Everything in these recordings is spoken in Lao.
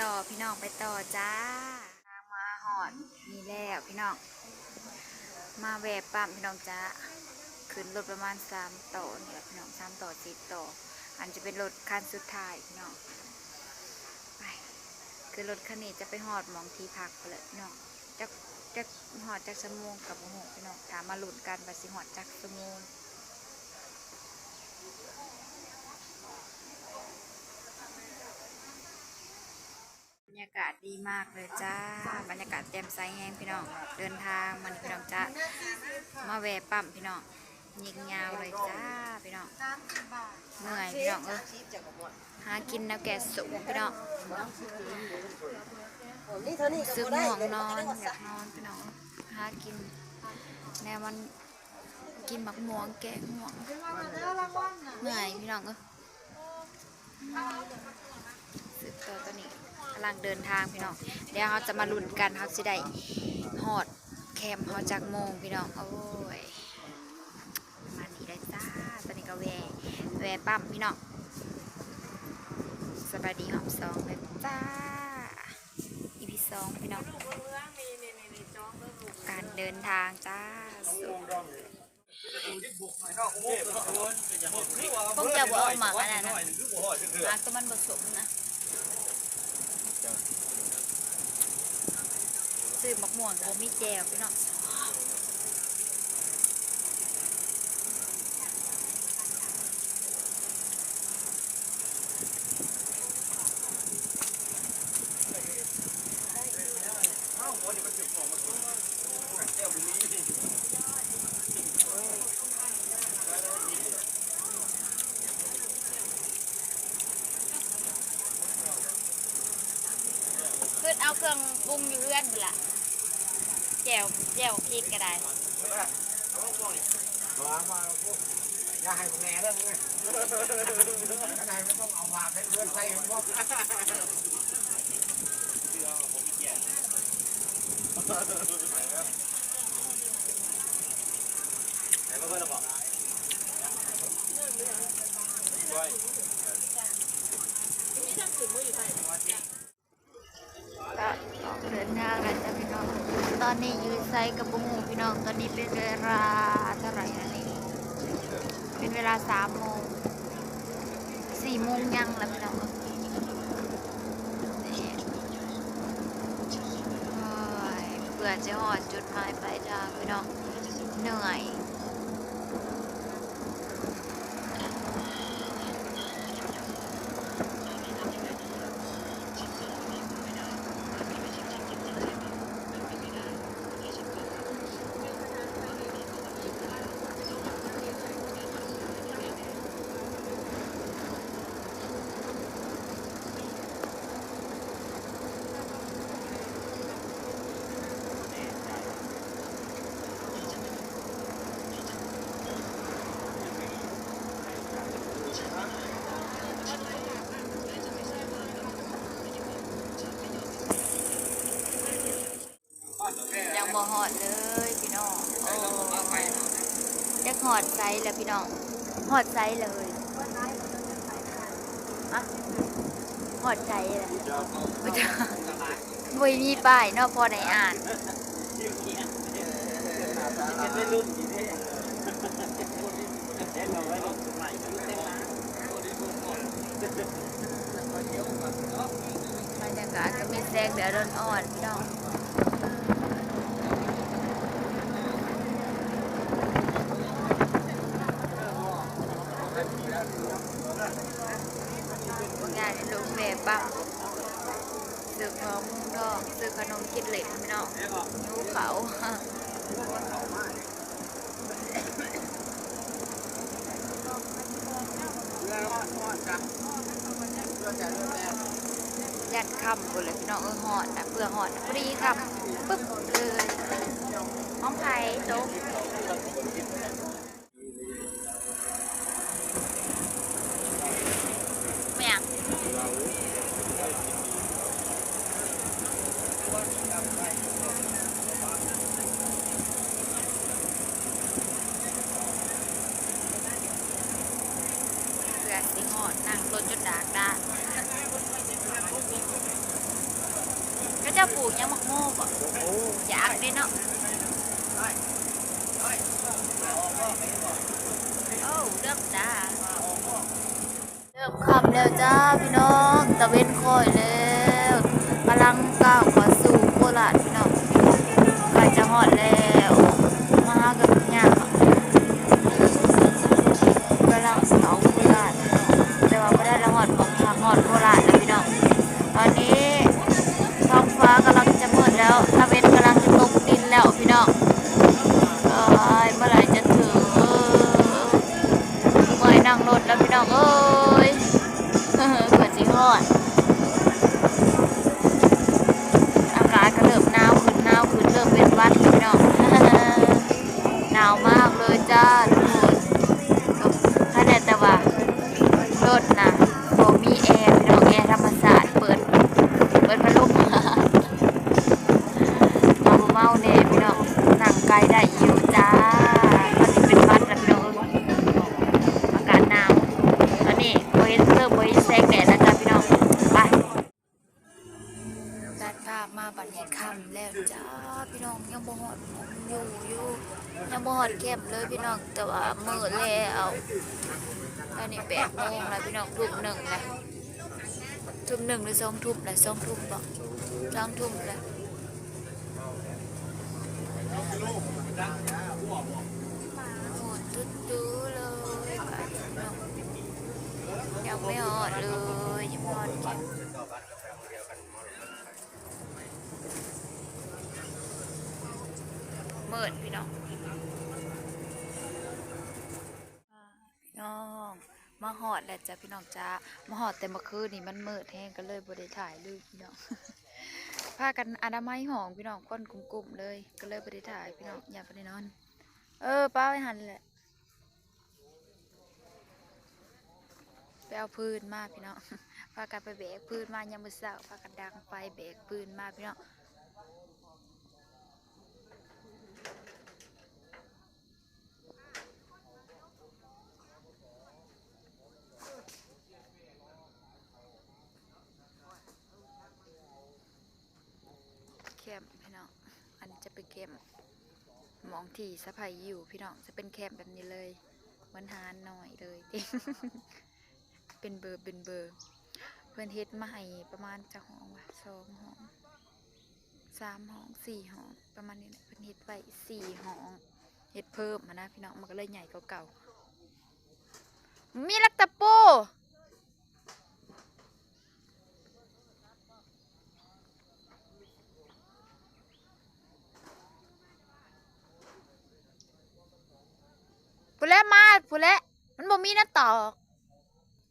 ຕໍ່ພີ່ນ້ອງ ໄປຕໍ່ຈ້າ. ມາຮອດນີ້ແລ້ວພີ່ນ້ອງ ມາແວ່ປ້ຳພີ່ນ້ອງຈ້າ. ຂຶ້ນລົດປະມານສາມຕໍ່ນີ້ແຫຼະພີ່ນ້ອງ ສາມຕໍ່ ສີ່ຕໍ່ ອັນຈະເປັນລົດຄັນສຸດທ້າຍພີ່ນ້ອງ. ໄປ ຄືລົດຄັນນີ້ຈະໄປຮອດໝ່ອງທີ່ພັກພຸ້ນແຫຼະພີ່ນ້ອງ. ຈັກ ຈັກຮອດຈັກຊົ່ວໂມງກໍບໍ່ຮູ້ພີ່ນ້ອງ ຖ້າມາລຸ້ນກັນວ່າຊິຮອດຈັກຊົ່ວໂມງ. ບັນຍາກາດດີມາກເລີຍຈ້າ ບັນຍາກາດແຈ່ມໃສແຮງພີ່ນ້ອງ. ເດີນທາງມານີ້ພີ່ນ້ອງຈະມາແວ່ປ້ຳພີ່ນ້ອງ ຍິງຍາວເລີຍຈ້າພີ່ນ້ອງ. ເມື່ອຍພີ່ນ້ອງເອີຍ ຫາກິນແນວແກ່ສູງພີ່ນ້ອງ. ຮູ້ສຶກງ່ວງນອນ ຢາກນອນພີ່ນ້ອງ ຫາກິນແນວມັນ ກິນໝາກມ່ວງແກ້ງ່ວງ. ເມື່ອຍພີ່ນ້ອງເອີຍ. ສືບຕໍ່ຕອນນີ້ກຳລັງເດີນທາງພີ່ນ້ອງ. ດຽວເຮົາຈະມາລຸ້ນກັນ ເຮົາຊິໄດ້ຮອດແຄມເຮົາຈັກໂມງພີ່ນ້ອງ. ໂອ້ຍ ປະມານນີ້ແຫຼະຈ້າ. ຕອນນີ້ກໍແວ່ ແວ່ປ້ຳພີ່ນ້ອງ. ສະບາຍດີຮອບສອງເດີຈ້າ ອີພີສອງພີ່ນ້ອງ ການເດີນທາງຈ້າ. ພວກເຈົ້າບໍ່ເອົາໝາກອັນນັ້ນນະ ໝາກຕົວມັນບໍ່ສົມນະ. ຊື້ໝາກມ່ວງກໍບໍ່ມີແຈ່ວພີ່ນ້ອງ. ເພິ່ນເອົາເຄື່ອງປຸງຢູ່ເຮືອນພຸ້ນລະ ແຈ່ວ ແຈ່ວພິກກໍໄດ້. ຢ່າໃຫ້ແມ່ເດີ ຄັນໃຫ້ມັນຕ້ອງເອົາຜ້າໃສ່ເຮືອນໃສ່ພວກ ກໍອອກເດີນທາງແລ້ວຈ້າພີ່ນ້ອງ. ຕອນນີ້ຢູ່ໃສກໍບໍ່ຮູ້ພີ່ນ້ອງ. ຕອນນີ້ເປັນເວລາເທົ່າໃດແລ້ວນີ້? ເປັນເວລາສາມໂມງ ສີ່ໂມງຍັງແລ້ວພີ່ນ້ອງ. ໂອ້ຍ ເພື່ອຈະຮອດຈຸດໝາຍປາຍທາງພີ່ນ້ອງ ເໜື່ອຍ. ຍັງບໍ່ຮອດເລີຍພີ່ນ້ອງ. ໂອ້ ຈັກຮອດໃສແລ້ວພີ່ນ້ອງ ຮອດໃສແລ້ວເຮີ້ຍ? ຮອດໃສແລ້ວ? ບໍ່ຈັກ ບໍ່ມີປ້າຍເນາະ ພໍໄດ້ອ່ານ. ບັນຍາກາດກໍມີແສງແດດອ່ອນໆ ພີ່ນ້ອງ. ງານລົງແວ່ປ້ຳ ຊື້ຂອງມຸງທອງ ຊື້ຂະໜົມກິນເຫຼັ້ນພີ່ນ້ອງ ຫິວເຂົ້າ. ຢ້ານຄ່ຳພຸ້ນແຫຼະພີ່ນ້ອງເອີຍ. ຮອດນະ ເພື່ອຮອດນະ ພໍດີຄ່ຳປຶບເລີຍ. ຂອງໃຜຕົກ? ແມ່ນຫຍັງ? ເພື່ອຊິຮອດ ນັ່ງລົດຈົນດາກດານ. ເຈົ້າປູກຫຍັງ ໝາກໂມບໍ? ຢາກເດ້ເນາະ. ໂອ້ ເລືອກຈ້າ. ເລີ່ມຄ່ຳແລ້ວຈ້າພີ່ນ້ອງ, ຕາເວັນຄ້ອຍແລ້ວ, ກຳລັງກ້າວເຂົ້າສູ່ໂຄລາດພີ່ນ້ອງ, ໃກ້ຈະຮອດແລ້ວ. ມາຫາກັນຍາກ ກຳລັງເຂົ້າໂຄລາດພີ່ນ້ອງ, ແຕ່ວ່າບໍ່ໄດ້ລະຮອດຂອງ ຮອດໂຄລາດແລ້ວພີ່ນ້ອງ. ຕອນນີ້ທ້ອງຟ້າກຳລັງຈະມືດແລ້ວ, ຕາເວັນກຳລັງຈະຕົກດິນແລ້ວພີ່ນ້ອງ. ເອີຍ ເມື່ອໃດຈະເຖິງ? ເອີຍ ເມື່ອຍນັ່ງລົດແລ້ວພີ່ນ້ອງເອີຍ, ກວ່າຊິຮອດ. ອາກາດກໍເລີ່ມໜາວຂຶ້ນ ໜາວຂຶ້ນ, ເລີ່ມເປັນຫວັດແລ້ວພີ່ນ້ອງ. ໜາວມາກເລີຍຈ້າທຸກຄົນ. ຄັນແນ່ແຕ່ວ່າລົດນະບໍ່ມີແອພີ່ນ້ອງ, ແອທຳມະຊາດ, ເປີດ ເປີດພັດລົມ. ເມົາບໍ່ເມົາແດ່ພີ່ນ້ອງ, ນັ່ງໄກໄດ້ຢູ່ຈ້າ. ຕອນນີ້ເປັນຫວັດແລ້ວພີ່ນ້ອງເອີຍ, ອາກາດໜາວ. ຕອນນີ້ບໍ່ເຫັນ ເລີ່ມບໍ່ເຫັນແສງແດດແລ້ວຈ້າພີ່ນ້ອງ. ໄປ ຕັດພາບມາບັດນີ້ຄ່ຳແລ້ວຈ້າພີ່ນ້ອງ, ຍັງບໍ່ຮອດໝ່ອງຢູ່ຢູ່, ຍັງບໍ່ຮອດແຄມເລີຍພີ່ນ້ອງ, ແຕ່ວ່າມືດແລ້ວ. ຕອນນີ້ແປດໂມງແລ້ວພີ່ນ້ອງ, ທຸ່ມໜຶ່ງແລ້ວ. ທຸ່ມໜຶ່ງຫຼືສອງທຸ່ມແຫຼະ, ສອງທຸ່ມບໍ? ສອງທຸ່ມແລ້ວ. ໂຫດຕຸ້ໆເລີຍ ຍັງບໍ່ຮອດເລີຍ, ຍັງບໍ່ຮອດແຄມ. ມືດພີ່ນ້ອງ. ພີ່ນ້ອງ ມາຮອດແລ້ວຈ້າພີ່ນ້ອງຈ້າ, ມາຮອດແຕ່ເມື່ອຄືນນີ້ມັນມືດແຮງ ກໍເລີຍບໍ່ໄດ້ຖ່າຍເລີຍພີ່ນ້ອງ. ພາກັນອະນາໄມຫ້ອງພີ່ນ້ອງ, ຄວັນກຸ້ມໆເລີຍ ກໍເລີຍບໍ່ໄດ້ຖ່າຍພີ່ນ້ອງ, ຢ້ານບໍ່ໄດ້ນອນ. ເອີ ປະໄວ້ຫັ້ນແຫຼະ. ໄປເອົາຟືນມາພີ່ນ້ອງ, ພາກັນໄປແບກຟືນມາຍາມມື້ເຊົ້າ, ພາກັນດັງໄຟແບກຟືນມາພີ່ນ້ອງ. ແຄມພີ່ນ້ອງ, ອັນນີ້ຈະເປັນແຄມ ໝ່ອງທີ່ສະໃພ້ຢູ່ພີ່ນ້ອງ, ຈະເປັນແຄມແບບນີ້ເລີຍ, ເໝືອນຮ້ານນ້ອຍເລີຍ. ເປັນເບີ ເປັນເບີ. ເພິ່ນເຮັດໃໝ່ປະມານຈັກຫ້ອງວະ? ສອງຫ້ອງ ສາມຫ້ອງ ສີ່ຫ້ອງ ປະມານນີ້ແຫຼະ. ເພິ່ນເຮັດໄວ້ສີ່ຫ້ອງ, ເຮັດເພີ່ມຫັ້ນນະພີ່ນ້ອງ, ມັນກໍເລີຍໃຫຍ່ກວ່າເກົ່າ. ມີລັກຕະປູ. ພຸ້ນແຫຼະ ມາພຸ້ນແຫຼະ, ມັນບໍ່ມີໜ້າຕອກ,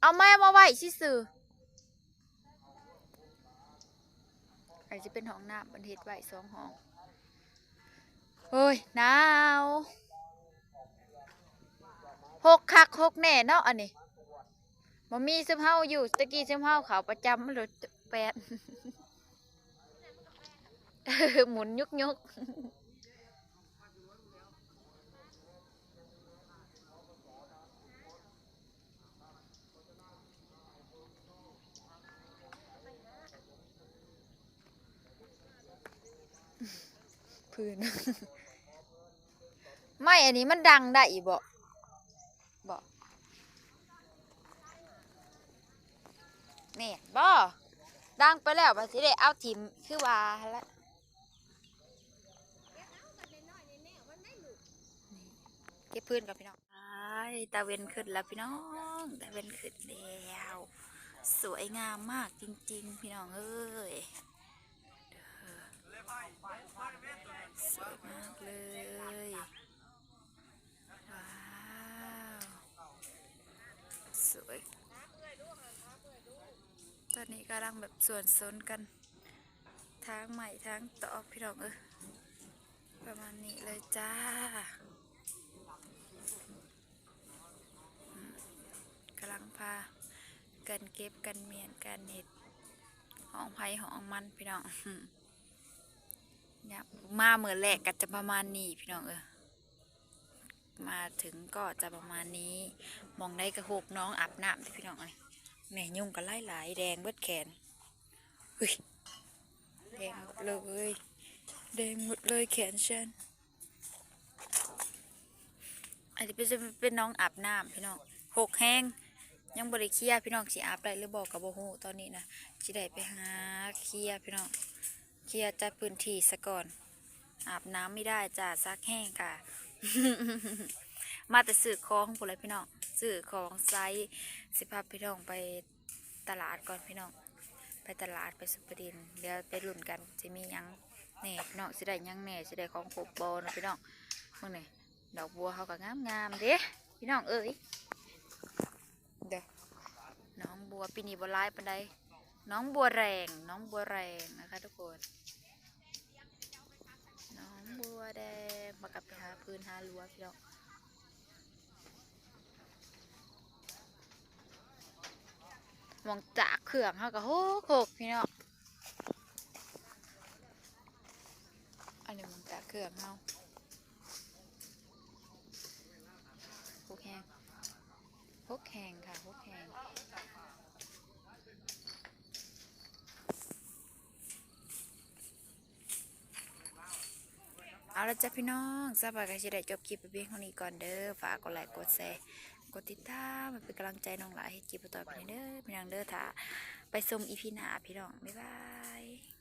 ເອົາໄມ້ມາໄວ້ຊື່ໆ. ອັນນີ້ຈະເປັນຫ້ອງນ້ຳ, ເພິ່ນເຮັດໄວ້ສອງຫ້ອງ. ໂອ້ຍ ໜາວ, ຮົກຄັກຮົກແນ່ເນາະອັນນີ້. ບໍ່ມີຊຸມເຮົາຢູ່, ແຕ່ກີ້ຊຸມເຮົາເຂົ້າປະຈຳ ລົດແປດ ໝູນຍຸກໆ. ພື້ນ ໄມ້ອັນນີ້ມັນດັງໄດ້ອີກບໍ່? ບໍ່ ແມ່ນບໍ່? ດັງໄປແລ້ວ ບັດຊິໄດ້ເອົາຖິ້ມຄືວ່າຫັ້ນລະ. ເກັບຟືນກ່ອນພີ່ນ້ອງ. ອ້າຍ ຕາເວັນຂຶ້ນແລ້ວພີ່ນ້ອງ, ຕາເວັນຂຶ້ນແລ້ວ. ສວຍງາມມາກຈິງໆ ພີ່ນ້ອງເອີຍ. ເດີ ສວຍມາກເລີຍ. ວ້າວ ສວຍ. ຕອນນີ້ກຳລັງແບບສວນສົນກັນ ຖາງໄມ້ຖາງຕອກ ພີ່ນ້ອງເອີຍ. ປະມານນີ້ເລີຍຈ້າ. ອືມ ກຳລັງພາກັນເກັບກັນມ້ຽນກັນເຮັດ ຫ້ອງໃຜຫ້ອງມັນ ພີ່ນ້ອງ. ຍາມມາມື້ແລກກໍຈະປະມານນີ້ ພີ່ນ້ອງເອີຍ. ມາເຖິງກໍຈະປະມານນີ້. ໝ່ອງໃດກໍຮົກ ໜອງອາບນ້ຳເດ້ ພີ່ນ້ອງເອີຍ. ແມ່ຍຸງກໍຫຼາຍໆ ແດງເບິດແຂນ. ຫຶຍ ແດງໝົດເລີຍ ແດງໝົດເລີຍແຂນແຊນ. ອັນນີ້ເປັນ ເປັນໜອງອາບນ້ຳພີ່ນ້ອງ ຮົກແຮງ ຍັງບໍ່ໄດ້ເຄຍພີ່ນ້ອງ ຊິອາບໄດ້ຫຼືບໍ່ກໍບໍ່ຮູ້. ຕອນນີ້ນະ ຊິໄດ້ໄປຫາເຄຍພີ່ນ້ອງ ເຄຍຈັດພື້ນທີ່ສາກ່ອນ. ອາບນ້ຳໄມ່ໄດ້ຈ້າ ສັກແຫ້ງກະ ມາແຕ່ຊື້ຂອງພຸ້ນແຫຼະພີ່ນ້ອງ ຊື້ຂອງໃຊ້ ຊິພາພີ່ນ້ອງໄປຕະຫຼາດກ່ອນພີ່ນ້ອງ ໄປຕະຫຼາດ ໄປຊຸບປະດິນ. ດຽວໄປລຸ້ນກັນ ຊິມີຫຍັງແດ່ພີ່ນ້ອງ ຊິໄດ້ຫຍັງແດ່ ຊິໄດ້ຂອງຄົບບໍ່ເນາະພີ່ນ້ອງ. ເບິ່ງນີ້ ດອກບົວເຮົາກໍງາມໆເດ້ພີ່ນ້ອງເອີຍ ເດີ້. ໜອງບົວປີນີ້ບໍ່ຫຼາຍປານໃດ ໜອງບົວແດງ ໜອງບົວແດງນະຄະທຸກຄົນ ໜອງບົວແດງ. ພາກັນໄປຫາຟືນຫາລົວພີ່ນ້ອງ. ໝ່ອງຕາກເຄື່ອງເຮົາກໍຮົກໆ ພີ່ນ້ອງ ອັນນີ້ໝ່ອງຕາກເຄື່ອງເຮົາ ຮົກແຮງ ຮົກແຮງຄ່ະ ຮົກແຮງ. ເອົາລະຈ້າພີ່ນ້ອງ ສາວພາກໍຊິໄດ້ຈົບຄລິບໄປພຽງເທົ່ານີ້ກ່ອນເດີ້. ຝາກກົດໄລກົດແຊ ກົດຕິດຕາມ ເພື່ອເປັນກຳລັງໃຈນ້ອງຫຼ້າເຮັດຄລິບຕໍ່ໄປເດີ້ ພີ່ນ້ອງເດີ້. ຖ້າໄປຊົມອີພີໜ້າພີ່ນ້ອງ ບາຍບາຍ.